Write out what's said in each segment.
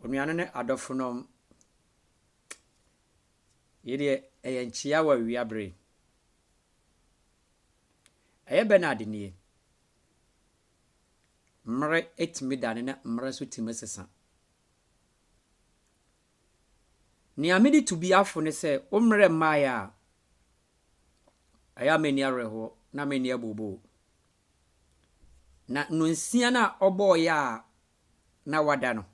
Onuanom ne adɔfonom, yei deɛ ɛyɛ nkyea wɔ awia bere. Ɛyɛ Bernard nie. Mmerɛ tumi dane na mmerɛ nso tumi sesa. Nea mede tu biafo ne sɛ wo mmerɛ mmaeɛ a, ɛyɛ a menni awerɛhoɔ na menni abooboo. Na nnɔnsia no a ɔbɔeɛ a na wada no,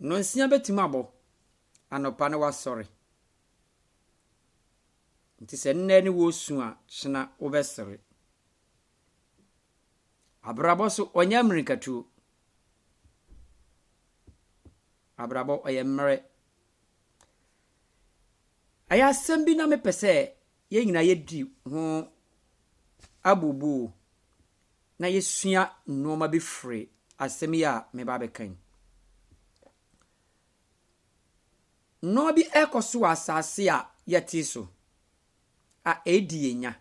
nnɔnsia bɛtumi abɔ anɔpa na wasɔre. Nti sɛ nnɛ ne woresu a, kyena wobɛsere. Abrabɔ so, ɔnyɛ mmirikatuo. Abrabɔ, ɔyɛ mmerɛ. Ɛyɛ asɛm bi na mepɛ sɛ yɛn nyinaa yɛdi ho abooboo na yɛsua nnoɔma bi firi asɛm yi a meba abɛka yi. Nnoɔma bi ɛrekɔ so wɔ asase a yɛte so a ɛredi yɛn nya.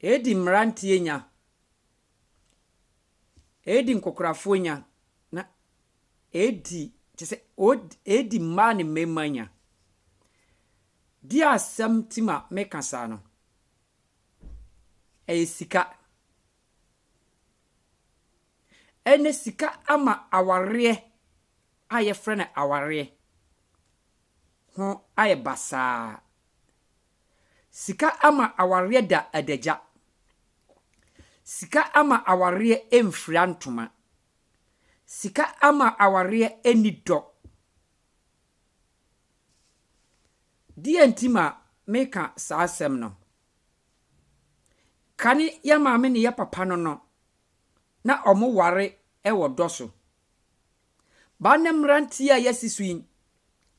Ɛredi mmeranteɛ nya. Ɛredi nkɔkorafoɔ nya. Na ɛredi, kyerɛ sɛ, ɛredi mmaa ne mmarima nya. Deɛ asɛm nti ma meka saa no, ɛyɛ sika. Ɛnɛ sika ama awareɛ a yɛfrɛ no awareɛ ho ayɛ basaa. Sika ama awareɛ da adagya. Sika ama awareɛ mfira ntoma. Sika ama awareɛ nni dɔ. Deɛ nti ma meka saa asɛm no, kane yɛ maame ne yɛ papa no no, na wɔn ware wɔ dɔ so. Ba nnɛ mmeranteɛ a yɛasi so yi,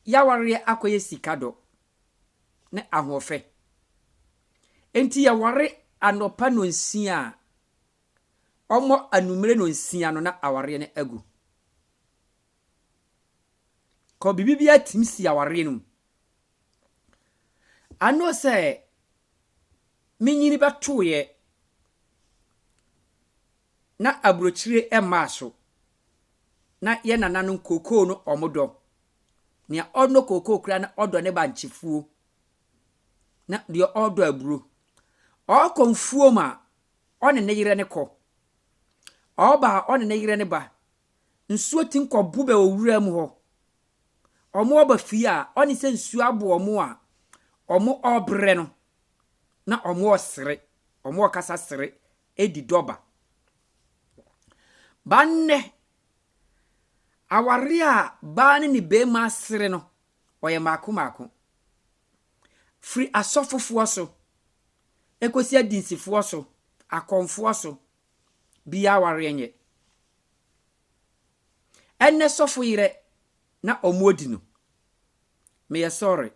yɛawareɛ akɔyɛ sika dɔ ne ahoɔfɛ. Enti yɛware anɔpa nnɔnsia a, ɔmmɔ anwummere nnɔnsia no na awareɛ no agu. Kɔ biribi biara tumi si awareɛ no mu. Ano sɛ menyini bɛtoeɛ na aburokyire mmaa so na yɛ nananom kookoo no ɔmo dɔ. Nea ɔnnɔ kookoo koraa na ɔdɔ ne bankyefuo na deɛ ɔdɔ aburo. Ɔkɔ mfuom a ɔne ne yerɛ no kɔ. Ɔba a ɔne ne yerɛ no ba. Nsuo tim kɔ bo bɛ wɔ wura mu hɔ. Ɔmo ɔba fie a ɔne sɛ nsuo abo ɔmo a ɔmo ɔbrɛ no na ɔmo ɔsere, ɔmo ɔkasa sere edi dɔba. Ba nnɛ Aware a baa ne ne barima asere no, ɔyɛ mmaako mmaako. Firi asɔfofoɔ so kɔsi adinsifoɔ so, akɔmfoɔ so, biara awareɛ nyɛ. Ɛnnɛ sɔfo yerɛ na ɔmo di no, meyɛ sɔre.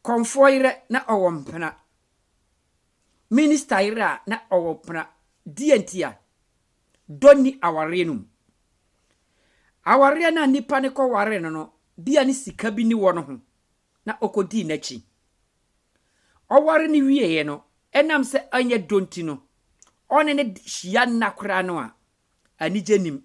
Kɔmfoɔ yerɛ na ɔwɔ mpena. Minista yerɛ a na ɔwɔ mpena. Deɛ ntia? Dɔ nni awareɛ no mu. Awareɛ no a nipa no kɔwaree no no, bia ne sika bi nni wɔ no ho na ɔkɔdii n'akyi. Ɔware no wieeɛ no, ɛnam sɛ ɛnyɛ dɔ nti no, ɔne no hyia nna koraa no a, anigye nnim.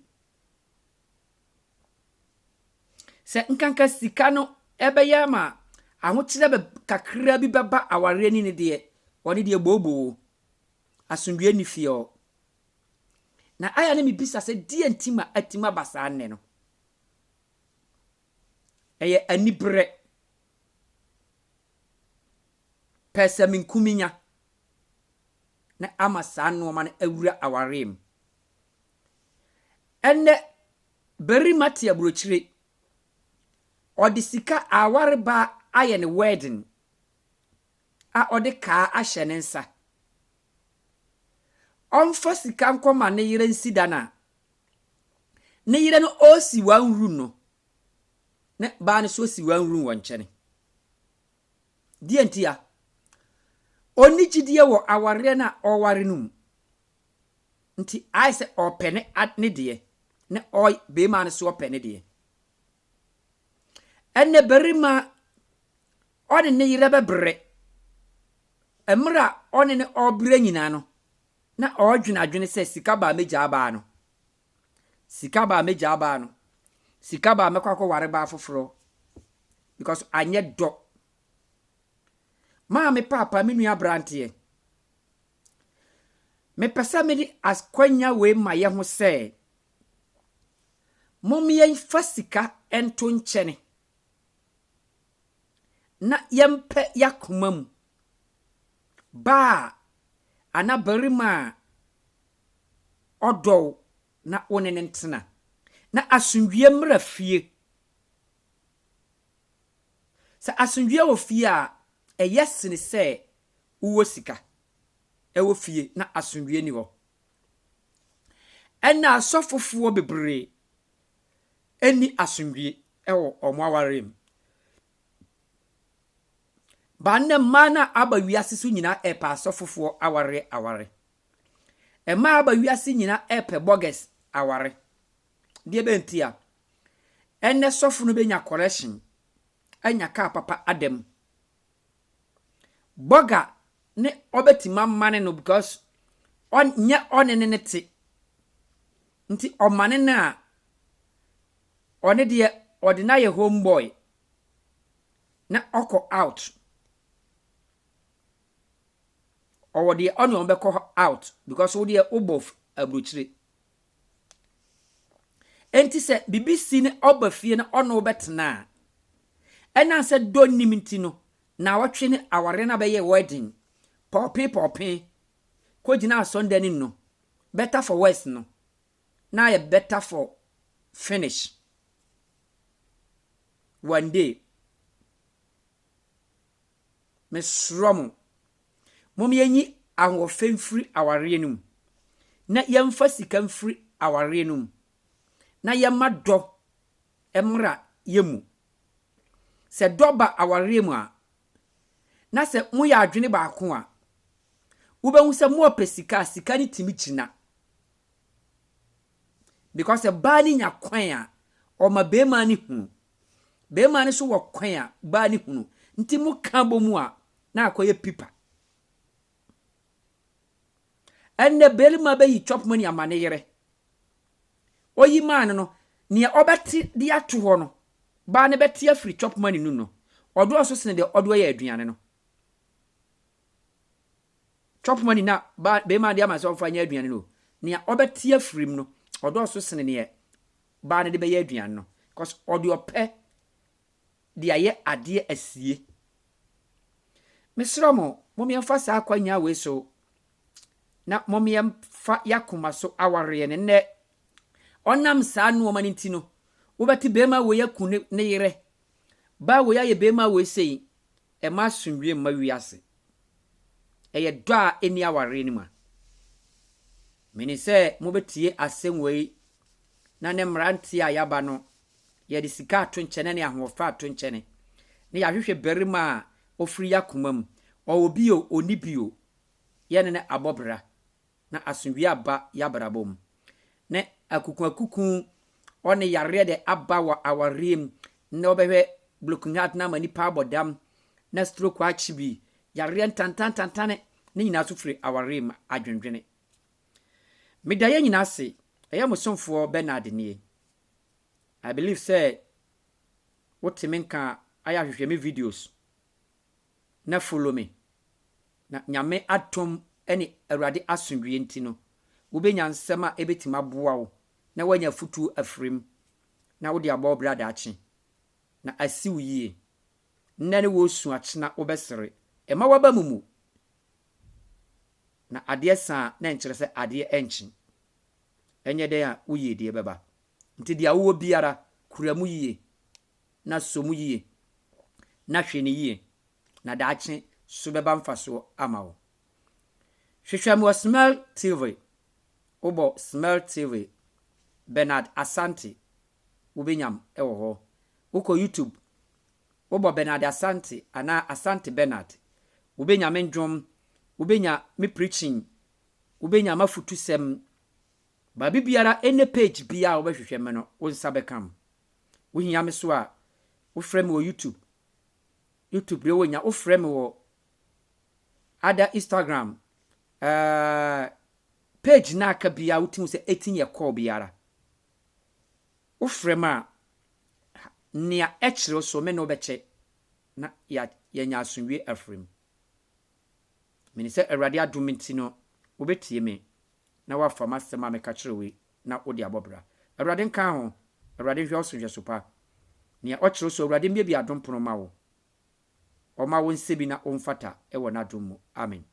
Sɛ nkanka sika no ɛbɛyɛ ama ahokyerɛ bɛ kakra bi bɛba awareɛ ni no deɛ, ɔno deɛ booboo. Asomdwoeɛ nni fie hɔ. Na ayɛ na mebisa sɛ deɛ nti ma atim aba saa nnɛ no. Ɛyɛ aniberɛ. Pɛsɛmenkominya na ama saa nnoɔma no awura awareɛ mu. Ɛnnɛ barima te aburokyire, ɔde sika aware baa ayɛ ne wedding a ɔde kaa ahyɛ ne nsa. Ɔmfa sika nkɔma ne yere nsi dan a, ne yere no ɔresi one room no, ne baa no nso si one room wɔ nkyɛn. Deɛ ntia? Ɔnni gyidie wɔ awareɛ no a ɔreware no mu. Nti ayɛ sɛ ɔpɛ ne ne deɛ, ne ɔy barima no nso ɔpɛ ne deɛ. Ɛnɛ barima ɔne ne yere bɛbrɛ. Mmerɛ a ɔne ne ɔrebrɛ nyinaa no, Na ɔredwene adwene sɛ sika baa mɛgyaa baa no. Sika baa mɛgyaa baa no. Sika baa mɛkɔ akɔware baa foforɔ. Because anyɛ dɔ. Maame paapa me nua aberanteɛ. Mepɛ sɛ mede akwanya wei ma yɛ ho sɛ mom yɛmfa sika nto nkyɛne na yɛmpɛ yɛakoma mu baa anaa barima a ɔdɔ wo na wo ne no ntena na asomdwie mmra fie. Sɛ asomdwie wɔ fie a, ɛyɛ sene sɛ wowɔ sika ɛwɔ fie na asomdwie ni hɔ. Ɛna asɔfofoɔ bebree ɛnni asomdwie ɛwɔ ɔmo awareɛ mu. Baa nnɛ mmaa no a aba wiase so nyinaa ɛpɛ asɔfofoɔ aware aware. Mmaa aba wiase nyinaa ɛpɛ burgers aware. Deɛ bɛnti a, ɛnnɛ sɔfo no bɛnya correction, anya kaa papa adam. Burger ne ɔbɛtumi amane no because ɔnyɛ ɔne ne ne te. Nti ɔmane no a, ɔne deɛ ɔde no ayɛ home boy na ɔkɔ out. Ɔwɔ deɛ ɔne ɔmo bɛkɔ out because wo deɛ wobɔ aburokyire. Enti sɛ biribi si ne ɔba fie na ɔne wo bɛtena a, ɛnam sɛ dɔ nnim nti no, naawɔtwe ne awareɛ no abɛyɛ wedding, pɔɔpee pɔɔpee, kɔgyina asɔndan no no, better for worse no, na ayɛ better for finish. One day, mesrɛ mo, mom yɛnyi ahoɔfɛ mfiri awareɛ no mu, na yɛmfa sika mfiri awareɛ no mu, na yɛma dɔ mmra yɛ mu. Sɛ dɔ ba awareɛ mu a, na sɛ moyɛ adwene baako a, wobɛhu sɛ moɔpɛ sika a, sika no tumi gyina. Because baa no nya kwan a, ɔma bɛrima no hunu. Bɛrima no nso wɔ kwan a, baa no hunu. Nti moka bɔ mu a, na akɔyɛ pipa. Ɛnnɛ bɛrima bɛyi chop money ama ne yere. Oyi maa no no, nea ɔbɛte de ato hɔ no, baa no bɛte afiri chop money no no, ɔdɔɔso sene deɛ ɔde ɔyɛ aduane no. Chop money na baa bɛrima de ama sɛ ɔmfa nyɛ aduane no, nea ɔbɛte afiri mu no, ɔdɔɔso sene neɛ baa no de bɛyɛ aduane no. Because ɔde ɔpɛ de ayɛ adeɛ asie. Mesrɛ mo, mommyɛmfa saa akwanya wei so na mommyɛmfa yɛakoma so awareɛ no nnɛ. Ɔnam saa nneɛma no nti no, wobɛte bɛrima wei aku ne, ne yere. Baa wei ayɛ bɛrima wei sei, ɛma asomdwie mma wiase. Ɛyɛ dɔ a ɛnni awareɛ no mu a. Menim sɛ mobɛtie asɛm wei na ne mmeranteɛ a yɛaba no, yɛde sika ato nkyɛne ne ahoɔfɛ ato nkyɛne na yɛahwehwɛ barima a ɔfiri yɛ akoma mu. Ɔwɔ bi o, ɔnni bi o, yɛne no abɔ bra na asomdwie aba yɛabrabɔ mu. Ne akukuakuku ɔne yareɛ de aba wɔ awareɛ mu na wɔbɛhwɛ broken heart na ama nipa abɔ dam na stroke akyi bi yareɛ ntantantantane ne nyinaa so firi awareɛ mu adwendwene. Meda yɛn nyinaa ase. Ɛyɛ mo somfoɔ Bernard nie. I believe sɛ wote me nka ayɛ ahwehwɛ me videos na follow me. Na Nyame atom ne Awurade asomdwie nti no, wobɛnya nsɛm a ɛbɛtumi aboa wo na woanya afotuo afiri mu na wode abɔ wo bra daakye na asi wo yie. Nnɛ ne wɔresu akyena wobɛsere. Ɛma waba mu mu. Na adeɛ sa a na nkyerɛ sɛ adeɛ ɛnkye. Ɛnyɛ dɛn a woyie deɛ bɛba. Nti deɛ wowɔ biara, kura mu yie na sɔ mu yie na hwɛ ne yie na daakye so bɛba mfasoɔ ama wo. Hwehwɛ me wɔ Smell TV. Wobɔ Smell TV Bernard Asante wobɛnyam ɛwɔ hɔ. Wokɔ YouTube wobɔ Bernard Asante anaa Asante Bernard wobɛnya me ndwom, wobɛnya me preaching, wobɛnya m'afotusɛm. Baabi biara ɛne page biara a wobɛhwehwɛ me no, wo nsa bɛka m. Wohia me so a, wofrɛ me wɔ YouTube. YouTube deɛ wonya, wofrɛ me wɔ ada Instagram, Page no a aka biara wotumi hu sɛ ɛtumi yɛ call biara. Wofrɛ me a, nea ɛkyerɛ wo so me ne wo bɛkyɛ na yɛanya asomdwie afiri mu. Menim sɛ Awurade adom nti no, wobɛtie me na woafa m'asɛm a meka kyerɛ wo yi na wode abɔ bra. Awurade nka ho. Awurade nhwɛ wo so nhwɛso pa. Nea ɔkyerɛ wo so Awurade mmiebie adom pono ma wo. Ɔma wo nsɛ bi na womfata wɔ n'adom mu. Amen.